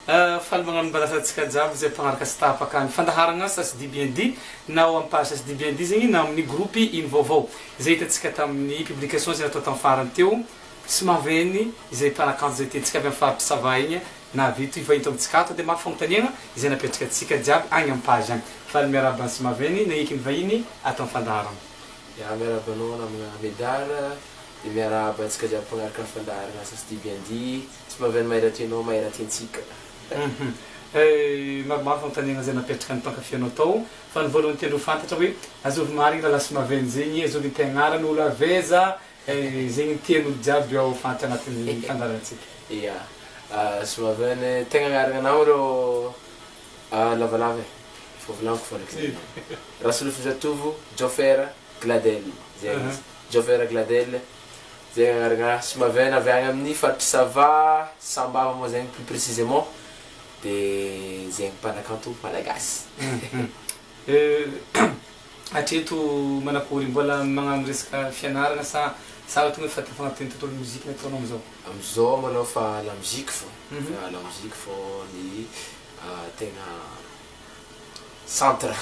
Faly magnano mbalasa antsika jiaby izay mpagnaraka sy tapaka ny fandaharagna Ça se dit bien dit na ao amin'ny page Ça se dit bien dit zegny na amin'ny groupe Ino Vaovao izay hitantsika tamin'ny publication izay natao tamin'ny farany teo sy mahaveny izay mpanakanto izay tiantsika avy amin'ny faritry Sava igny nahavita hivahiny tao amintsika ato dia maro fagnontaniagna izay napetraka antsika jiaby agny amin'ny page agny. Faly miarahaba an'i Sy Mahaveny nagneky ny vahiny ato amin'ny fandaharagna. Ya, miarahaba anao namagna Médard, dia miarahaba antsika jiaby mpagnaraka ny fandaharagna Ça se dit bien dit. Tsy mahaveny mahay raha tianao, mahay raha tiantsika. Hum maromaro fanontaniana izay napetraka ny mpankafy anao tao fa ny voalohany tiandreo fantatra hoe azovy marigny rahalahy sy mahaveny zegny azovy ny tegna agnarany olo avy aiza zegny tian'olo jiaby ao fantatra agnatin'ny fandaharantsika. Ia, sy mahaveny tegna agnarana anao rô lavalava e, efa volaniko fô ndraiky zegny. Rasolofozatovo Jaofera Gladel, zegny izy, Jaofera Gladel. Zegny agnarana Smaven avy agny amin'ny faritry Sava, Sambava moa zegny plus précisément, de zegny mpanakanto malagasy. Hatreto manakory, mbola magnano resaka fianarana sa sa tonga efa tafagnatin'ny tontolo mozika ny ataonao amizao? Amizao malôha fa la musique fô, fa la musique fô ny tegna Centre.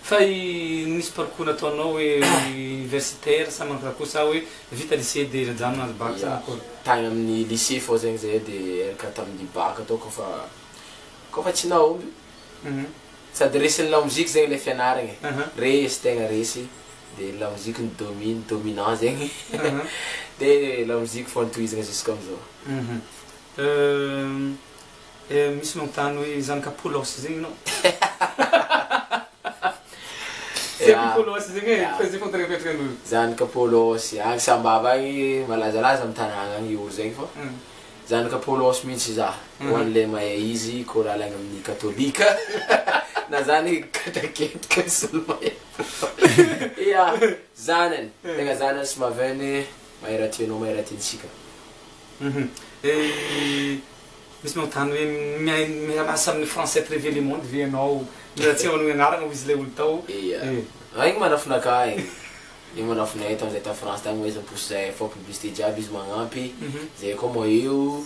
Fa i nisy parcours nataonao hoe universitaire sa mankakory sa hoe vita lycée de najanona nahazo bac sa nakory? Tagny amin'ny lycée fô zegny zahay de rk tamin'ny bac tao kôfa kôfa tsy nahomby. Sady resin'ny lamoziky zegny le fianaragna e, resy tegna resy de lamoziky ny domine, dominant zegny de lamoziky fô notohizagna jusqu'amizao. Eh misy manontany hoe zanaka Polos zegny enao? Tsy haiko Polos zegny e, fa zay fantatra apetraka an'olo. Zanaka Polos, agny Sambava agny malazalaza amy tanàgna agny olo zegny fô zanaka Polos mihitsy za, ho an'le mahay izy chorale agny amin'ny katôlika na zany katraketrika misy olo mahay ya zanany, tegna zanany sy mahaveny mahay raha tianao mahay raha tiantsika. Misy manontany hoe miara-miasa amin'ny français privé le monde ve ianao? Mbola tsy manonona anarana hoy izy ilay olo tao. Ia. Igny manafina akà igny. Igny manafina ahy tamin'izay ta France tagny hoe izy mi-pousse zahay fao publicité jiaby izy magnampy, zahay koa moa eo,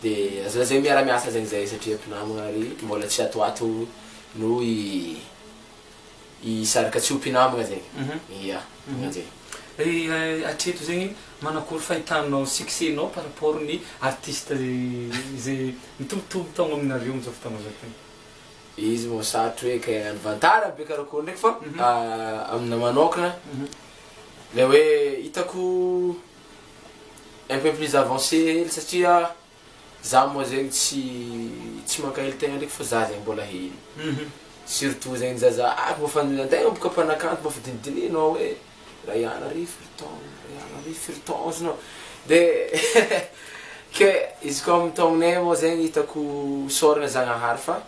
de azo lazaina miara-miasa zegny zahay satria mpinamagna ary mbola tsy ato ato no i Hisarika tsy ho mpinamagna zegny. Ia, magnano zegny. Hatreto zegny, manakory fahitanao succès nao par rapport ny artiste izay mitovitovy taogno aminareo amizao fotoagna zao ty? Izy moa sarotro hoe kay hagnano vantara be karakory ndraiky fa aminahy manokagna le hoe hitako un peu plus avancé hely satria Za moa zegny tsy tsy mankahely tegna ndraiky fa za zegny mbola hely surtout zegny zaza ah mbô fa antegna boka mpanakanto mbô fa dinidinihinao hoe raha iana ry firy taogno raha iana ry firy taogno zinao de ke izy koa amy taognonay moa zegny hitako isaoragna Zagnahary fa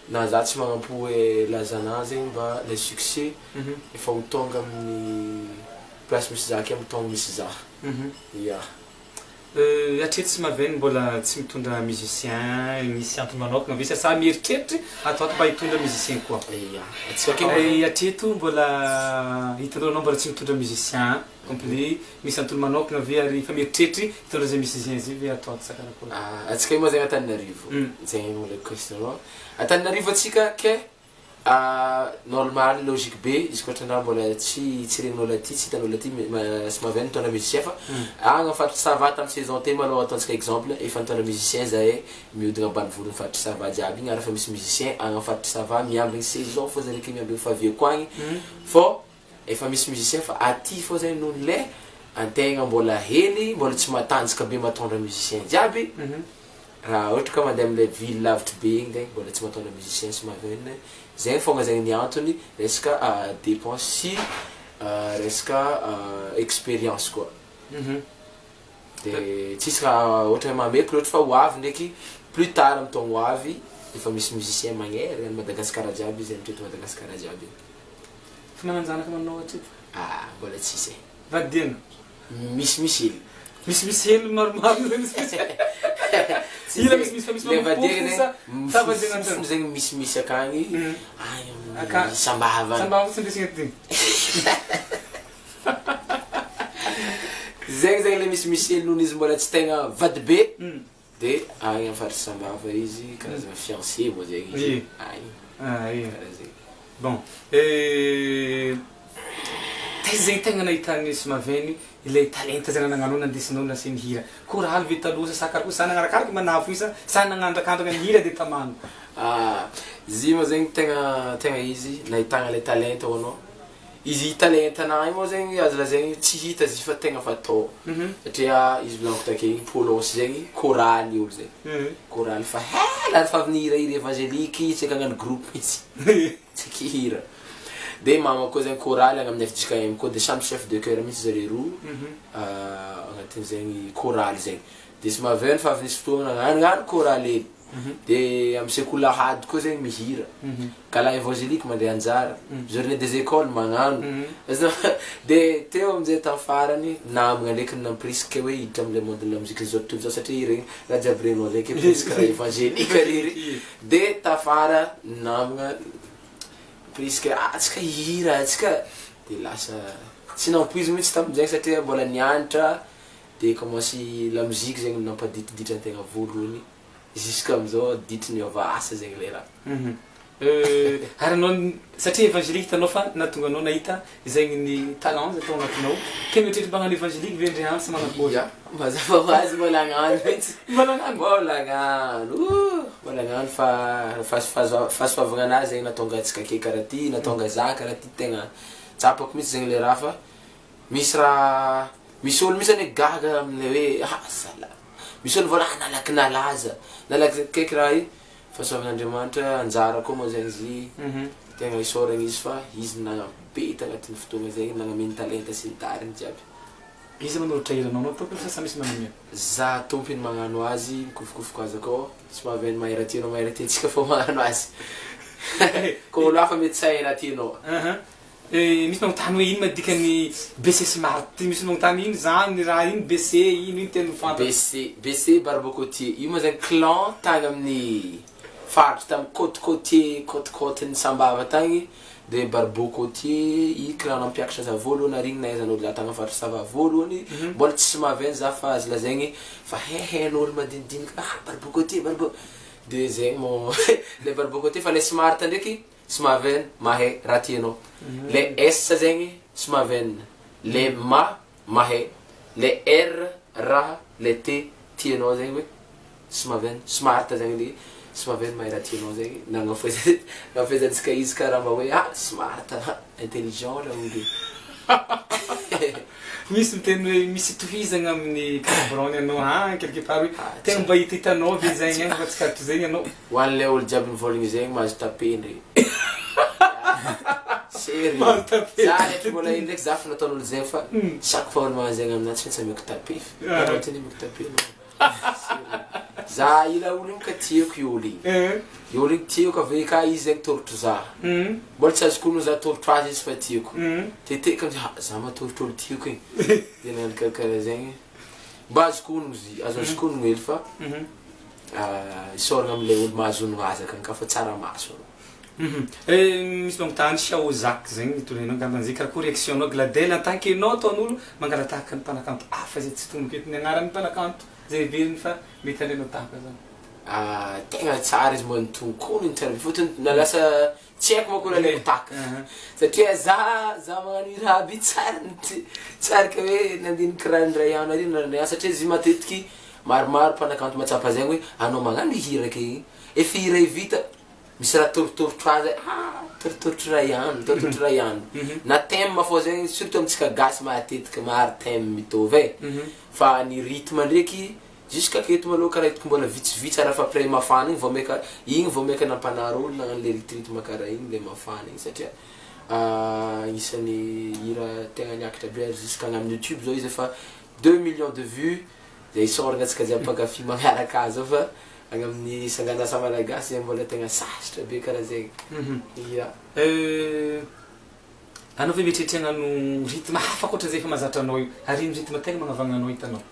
na za tsy magnampo hoe lazanà zegny mba le succès efa ho tônga amin'ny place misy za ke amy taogno misy za, ya. Hatreto tsy mahaveny mbola tsy mitondra musicien misy antony manokana ve sa sa mieritreritry ato ato mba hitondra musicien koa? Ia, antsika akeo mbola. Hatreto mbola hitanao anao mbola tsy mitondra musicien complet, misy antony manokana ve ary efa mieritreritry hitondra zay musicien zay ve ato ato sa karakory? Antsika io moa zegny Antananarivo, zegny moa le question-nao, Antananarivo antsika ke Normal, logique be izy koa ohatra mbola tsy tsy regnin'olo aty, tsy hitan'olo aty sy mahaveny mitondra musicien fa agny am faritry Sava tam saison teo malôha ataontsika exemple efa nitondra musicien zahay mihodigna ambanivohon'ny faritry Sava jiaby igny ary efa misy musicien agny am faritry Sava miambigny saison fô zare ke miambigny fahaviako agny fô efa misy musicien fa aty fô zay noho le antegna mbola hely mbola tsy matanjaka be matondra musicien jiaby Raha ohatra ka mandeha amle ville lavitry be igny zegny mbola tsy matondra musicien sy maven zegny fogna zegny ny antony resaka depense sy resaka experience koa de tsisy raha ohatra hoe mahameko loatra fa ho avy ndraiky plus tard amy taogno ho avy efa misy musicien magnerigna any Madagasikara jiaby izy mitety Madagasikara jiaby. Efa manan-janaka manao hatreto? Ah mbola tsisy e. Vadiana? Misimisy hely. Misimisy hely maromaro zay misimisy. Hila misimisy fa misy Le mamofompofo vadiana sa zegny sa vadiana mifofofofo zegny misimisy akagny agny amin'ny Akagny. Sambava agny. Sambava tsy ndesina aty. Zegny zegny le misimisy hely noho izy mbola tsy tegna vady be. De agny am faritry Sambava izy, karazana fiancé moa zegny izy agny. Ah ie. Karaha zegny. Bon, taiza zegny tegna nahitan'i Somaveny ilay talenta zay nanagnanao nandesinao nasiany hira? Chorale ve taloha sa sa karakory sa nagnarakaraky manafo io sa sa nagnandrakandragna ny hira de tamagna? Ah, izy moa zegny tegna tegna izy nahitagna le talenta ho anao. Izy talentanahy io moa zegny azo lazaigny tsy hita izy fa tegna fa tao. Satria izy volagniko take igny Polos zegny chorale olo zegny. Chorale fa ela ary fa avy nihirahira évangélique tsy haiko hagnano groupe mihitsy. Tsy haiko hihira. De mama koa zegny chorale agny amin'ny FJKM koa de samy chef de chœur mihitsy zare roa agnatin'izegny chorale zegny. De sy mahaveno fa avy nisy fotoagna nagnanognano chorale hely. De amy sekoly ahady koa zegny mihira. Gala évangélique mandray anjara, journée des écoles magnano. De teo amizay tamy farany namagna ndraiky nampirisika hoe hiditra amle monde de la musique zao tontolo zao satria regny raha jiaby regninao ndraiky presque raha évangélique rery. De tafara namagna nampirisika ah atsika hihira atsika de lasa tsy nampoiziny mihitsy tamizay satria mbola nianatra de commence la musique zegny nampaditriditra antegna voalohany jusqu'amizao ditry niova asa zegny le raha. Ary anao satria évangélique hitanao fa nahatonga anao nahita zegny ny talent zay tao agnatinao. Ke mieritreritra mba hagnano évangélique ve ndre andro sa manakôry? Ya, mazava ho azy mbola hagnano mihitsy. Mbola hagnano? Mbola hagnano, ouh, mbola hagnano fa fahasoavagna anazy zegny nahatonga antsika ake karaha ty, nahatonga za karaha ty tegna tsapako mihitsy zegny le raha fa misy raha, misy olo mihitsy anie gaga amle hoe ah zala, misy olo mivôla ah nalaky nalaza, nalaky kaiky raha io, fahasoavan'Andriamanitra anjara koa moa zegny izy, tegna isaoragna izy fa izy nagnampy be tagnatin'ny fotoagna zegny nagname ny talenta sy ny tariny jiaby. Iza manolotra hiranao anao tompony sa samy misy manome? Za tompony magnano azy, mikofokofoko azy akao, tsy mahavy an'i mahay raha tianao mahay raha tiantsika fô magnano azy. Kô olo hafa mety tsy hahay raha tianao. Misy magnontany hoe ino ma dikan'ny BC Smart ty, misy magnontany ino zany raha ino BC ino ino tiany ho fantatra. BC, BC Barbe Côtier, io moa zany clan tagny amin'ny faritry tamy côte côtier, côte côte ny Sambava tagny, de Barbeau Côtier i clan nampiakatra za voalohany ary igny nahaizan'olo za tagny faritra Sava voalohany, mbola tsy mahaveny za fa azo lazaigny fa haihain'olo madinidinika ah Barbeau Côtier, Barbeau, de zegny moa le Barbeau Côtier fa le Smart ndraiky Smaven, mahay, raha tianao. Le S zegny Smaven, le Ma, mahay, le R, raha, le T, tianao zegny hoe Smaven, smart zegny le Smaven mahay raha tianao zegny nagnafezantsika izy karaha mba hoe ah smart, ah intelligent raha olo io. Misy miteny hoe misy tohizagna amin'ny Chris Brown ianao ah quelque part hoe tegna mba hitahitanao ve zegny agny fa tsy kato zegny ianao. Ho an'ilay olo jiaby nivôlagna zegny mahazo taper ndre. Sérieux. Mahazo taper. Za ndraiky mbola hely ndraiky za fa nataon'olo zegny fa chaque fois olo magnano zegny aminahy tsy maintsy ameko taper. Anao ty ameko taper anao. Sérieux. Za ila olo igny ka tiako i olo igny. I olo igny tiako avy ka izy zegny torotro za. Mbola tsy azoko onona za torotro azy izy fa tiako. Teteka amizay ha za matorotro olo tiako igny. De nagnano karakaraha zegny. Mba azoko onona izy, azoazoko onona hely fa isaorana am'le olo mahazo onona azy akagny ka fa tsara maso anao. Misy magnontany Xiao Zak zegny nitondra angamba zay karakory réaction anao Gladel en tant que enao ataon'olo mangalatahaka ny mpanakanto hafa zay tsy tonoko eto ny agnaran'ny mpanakanto zay heveriny fa mety alainao tahaka zany. Ah, tegna tsara izy mba nitonokono interview fôtony na lasa tsy haiko manko olo alaiko tahaka satria za za magnano hira aby tsary tsary ka hoe nandiniky raha ndray andro ary na ndray andro satria izy matetiky maromaro mpanakanto mahatsapa zegny hoe anao magnano hira ke igny efa hira vita misy raha torotorotra azy ah torotorotra ray andro torotorotra ray andro na thème fô zegny surtout amitsika gasy matetiky maro thème mitovy e fa ny rythme ndraiky jusqu'à aketo malôha karaha hitako mbola vitsivitsy ary efa après mafana igny vao maika igny vao maika nampanary olo nagnano le rythme karaha igny le mafana igny satria agnisan'ny hira tegna niakatra be ary jusqu'à agny amin'ny YouTube zao izy efa 2 millions de vues de isaorana antsika jiaby mpankafy magnaraka azy ao fa agny amin'ny sanganasa malagasy zegny mbola tegna sasatra be karaha zegny. Ya. Anao ve mieritreritra hagnano rythme hafa ankoatran'izay efa mahazatra anao io? Ary ino rythme tegna magnavagna anao hitanao?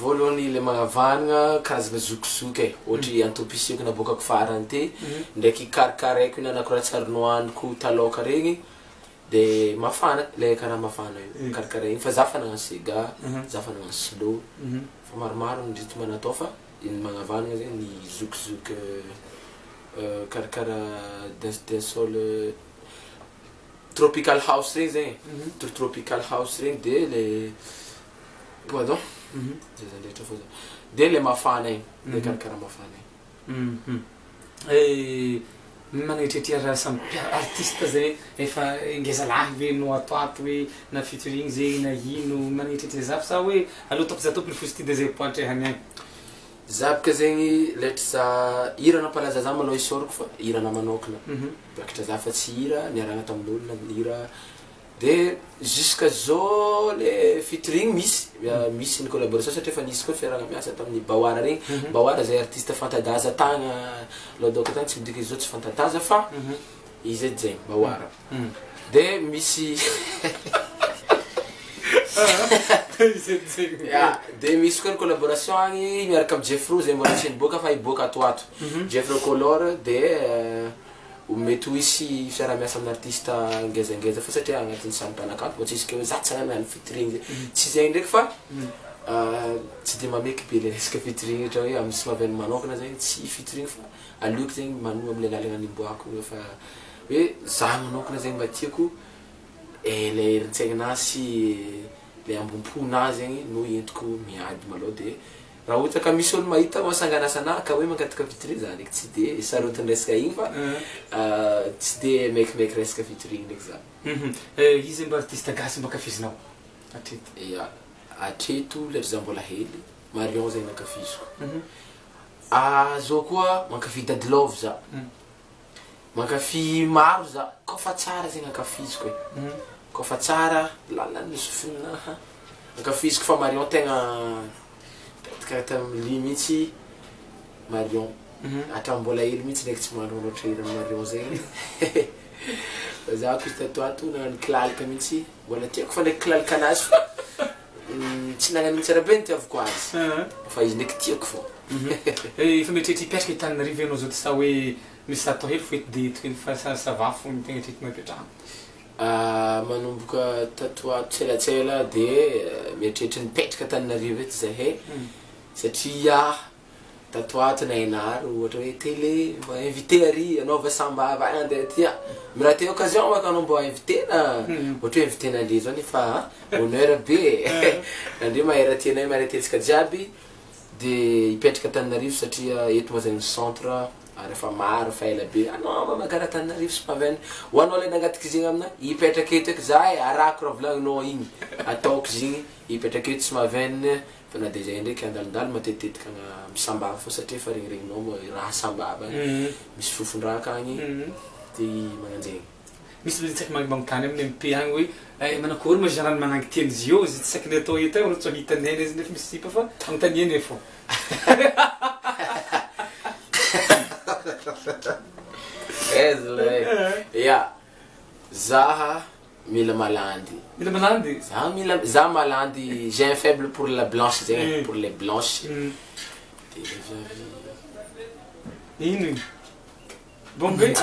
Voalohany le magnavagna karazana zokizoky e, ohatry antom-pisiako naboakako farany ty, ndraiky karakaraiko nanako raha tsary nohaniko taloka regny. De mafana le karaha mafana io, karakaraha igny fa za fa nagnano sega, za fa nagnano slow, fa maromaro ny rythme natao fa ny magnavanana zegny ny zouk zouk karakaraha dance dancehall tropical house regny zegny e, tropical house regny de le pardon, zay zany rehetra fô zany, de le mafana igny, le karakaraha mafana igny. Manetrietria raha samy artiste zay efa ngeza lahy ve no ato ato hoe na featuring zegny na ino, manetrietria za fa sa hoe aleo ataoko za tompony fosy ty de zay pointre hany agny. Za boka zegny letry za hira nampalaza za malôha isaorako fa hirana manokana, miakatra za fa tsy hira niarahana tamin'olo na hira de jusqu'à zao le featuring misy, misy ny collaboration satria efa nisy koa fiarahana miasa tamin'ny Bawara regny, Bawara zay artiste fanta-daza tagny alohadoaka tagny, tsy midika izy zao tsy fanta-daza fa izy edy zegny Bawara, de misy ya de misy koa ny collaboration agny miaraka amy Jeffro zay mbola tsy niboaka fa hiboaka ato ho ato, Jeffro Color de mety ho hisy fiaraha-miasa amin'ny artiste ngezangeza fa satria agnatin'ny samy mpanakanto mbô tsisy ke hoe za tsy hagnano featuring zay, tsy zegny ndraiky fa tsy de mameky be le resaka featuring ohatra hoe amy Smaven manokana zegny tsy featuring fa aleoko zegny manohy amle lalana nimboako igny fa hoe za manokana zegny mba tiako le herin-tsaigninahy sy le ambom-ponahy zegny no entiko miady malôha de raha ohatra ka misy olo mahita mahasanganasa anahy ka hoe mangataka featuring za ndraiky tsy de sarotiny resaka igny fa tsy de maikimaiky resaka featuring ndraiky za. Iza mba artiste gasy mba ankafizinao hatreto? Ya, hatreto letry za mbola hely, Marion zegny nankafiziko. Zao koa mankafy Dady Love za, mankafy maro za, kaofa tsara zegny ankafiziko e, kaofa tsara lalan'ny sofininaha ankafiziko fa Marion tegna petaka tamily mihitsy Marion, hatramin'ny mbola hely mihitsy ndraiky tsy mahandro loatra hiran'i Marion zegny fa za ko izy tato ato nagnano kilalaka mihitsy, mbola tiako fa ndraiky kilalaka anazy fa tsy nagnano iny tsara be nitiavako azy fa izy ndraiky tiako fô. Efa mieritreritra hipetraka Antananarivo ve anao zao ty sa hoe misy atao hely fo eto de eto hely fa ça va fo ny tegna eritreretinao hipetrahana? Manomboka tato ho ato tselatsela de mieritreritra ny hipetraka Antananarivo eto zahay satria tato ho ato nainaro ohatra hoe télé mba invité ary anao avy Sambava any andeha aty a, mi-rater occasion manko anao mbô invité-na, ohatra hoe invité-na andre zao nefa honneur be andre mahay raha tianay mahay raha tiantsika jiaby de hipetraka Antananarivo satria eto moa zegny centre ary efa maro efa ela be anao mba mankany Antananarivo sy Pavin ho anao le nangataka zegny aminah hipetraka eto eky za e arahako raha volagninao igny ataoko zegny hipetraka eto sy Maven fa na de zay ndraiky andalondalo matetitetika agny amy Sambava fô satria efa regniregninao moa raha Sambava agny misy fofon-draha akagny de magnanjegny. Misy le tsy haiko magnontany amin'ny MP agny hoe eh manakory ma genre magnangy tiany izy io izy tsy saky ny atao eto eo tsy hitanay izy nefa misy sipa fa anontaniany fô. Aiza lay ya zaha mila malandy. Mila malandy? Za mila za malandy j'ai un faible pour la blanche zegny pour les blanches. De le viavy Ino igny? Bombe?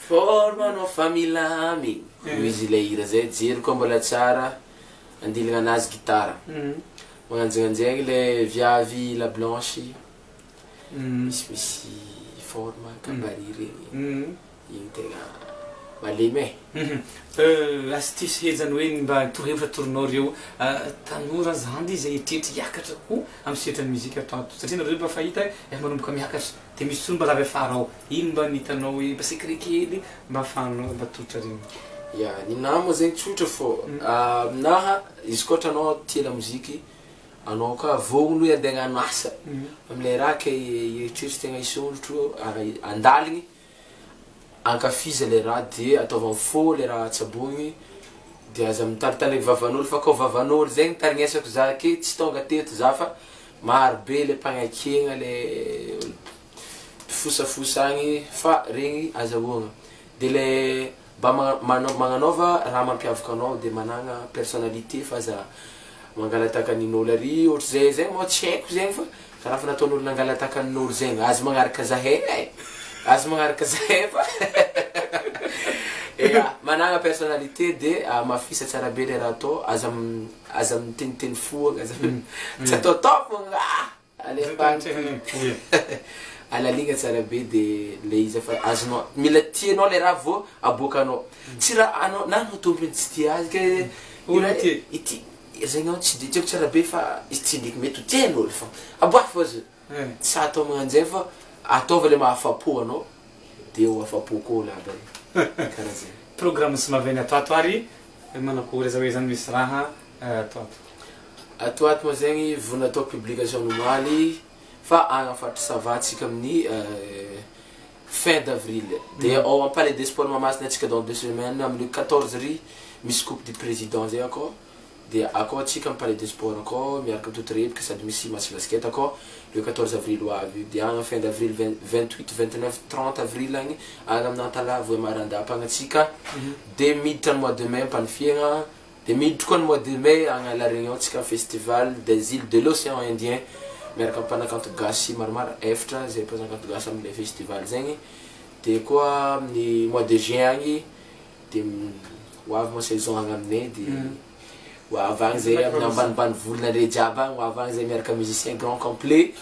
Forme anao fa milamy izy le hira zay jery koa mbola tsara andilagna anazy gitara magnanjagnanjaigny le viavy la blanche misimisy forme gabarit regny igny tegna malemy e. Astuce hely zany hoe mba torohevitra atoronao reo tanora zandry zay eritreritry hiakatra koa amy sehatran'ny muzika ato ato satria nareo mba fahita efa manomboka miakatra de misy tsony mba lava afara ao ino mba ny hitanao hoe mba secret kely mba ahafahanao mba atolotra regny. Ya, ninahy moa zegny tsotra fô aminaha izy koa ohatra anao tia lamoziky anao koa vognona hoe andeha hagnano asa amle raha ke eritreritry tegna hisondrotro andaligny ankafiza le raha de ataova amy fô le raha tsaboigny de aza mitalitaliky vavan'olo fa kô vavan'olo zegny tarignesako za ke tsy tonga teto za fa maro be le mpagnakegna le olo mpifosafosa agny fa regny azahoagna de le mba magnanaova raha mampiavaka anao de managna personnalité fa aza mangalataka nin'olo ary ohatry zay zegny moa tsy haiko zegny fa karaha fa nataon'olo nangalataka nin'olo zegny aza magnaraka zahay e. Azo magnaraka zay fa ya managna personnalité de mafisa tsara be le raha atao, aza aza miteniteny foagna, aza tsy ataotao fogna, ah alefa agny, alaligna tsara be de le izy efa azonao, mila tianao le raha vao aboakanao, tsy raha anao na anao tompony tsy tia azy ke Olo tia. Ity zegny ao tsy de tiako tsara be fa izy ty ndraiky mety ho tian'olo fa aboahy fô izy. Tsy atao magnanjay fa ataova le mahafapo anao de ho afapo koa olo aby regny, karaha zegny. Programme sy maventy ato ato ary manakory aza hoe zany misy raha ato ato. Ato ato moa zegny vao natao publication omaly fa agny am faritry Sava atsika amin'ny fin d'avril de ao am palais des sports Mahamasina atsika dans deux semaines amin'ny 14 ry misy coupe du président zay akao. De akao atsika am palais de sport akao miaraka am Totorebika sady misy match basket akao le 14 avril ho avy io de agny am fin d'avril 28, 29, 30 avril agny agny amina Antalaha Vohemar Andapa agny atsika de miditra ny mois de mai Ampanifiagna de miditra koa ny mois de mai agny La Réunion tsika festival des îles de l'océan Indien miaraka am mpanakanto gasy maromaro efatra zay mpanakanto gasy amle festival zegny de koa amin'ny mois de juin agny de ho avy moa saison agny aminay de ho avy agny zay amin'ny ambanimbany volana re jiaby agny ho avy agny zay miaraka musicien grand complet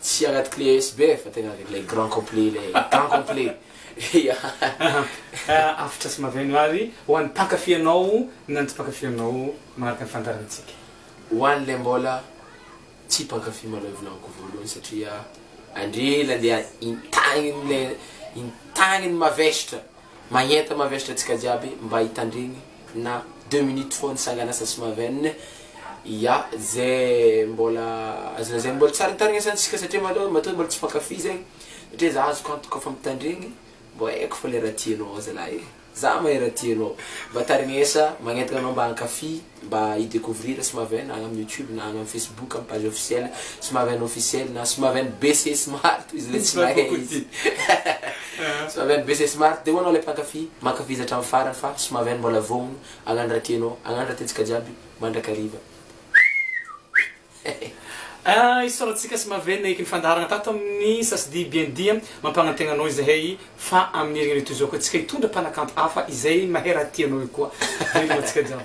tsy agnaty clé USB fa tegna avec le grand complet, le grand complet, ya. Afitra sy maveno ary ho an'ny mpankafy anao na ny tsy mpankafy anao magnaraka ny fandaharantsika. Ho an'le mbola tsy mpankafy maloha volaniko voalohany satria andre nandeha intagniny le intagniny mavesatra magnenta mavesatra antsika jiaby mba hitandregny na 2 minutes fô ny sanganasa sy mavene ya zay mbola azo lazaigny mbola tsara nitarignesantsika satria maloha matoa mbola tsy mpankafy zegny satria za azoko antoka fa mitandregny mbô haiko fa le raha tianao zalahy e, za mahay raha tianao mba tarignesa magnentana anao mba hankafy mba hidécouvrir sy mavene agny amin'ny YouTube na agny amin'ny Facebook amy page officielle sy mavene officiel na sy mavene BC Smart izy le tsy mahay izy sy mavene BC Smart de ho anao le mpankafy mankafy izy hatramin'ny farany fa sy mavene mbola vognona hagnano raha tianao hagnano raha tiantsika jiaby mandrakariva. Isaorantsika sy mavene eky ny fandaharana tato amin'ny Ça se dit bien dit, mampanantegna anao izahay fa amin'ny herinandro toy izao koa tsika hitondra mpanakanto hafa izay mahay raha tianao io koa. Veloma antsika jiaby.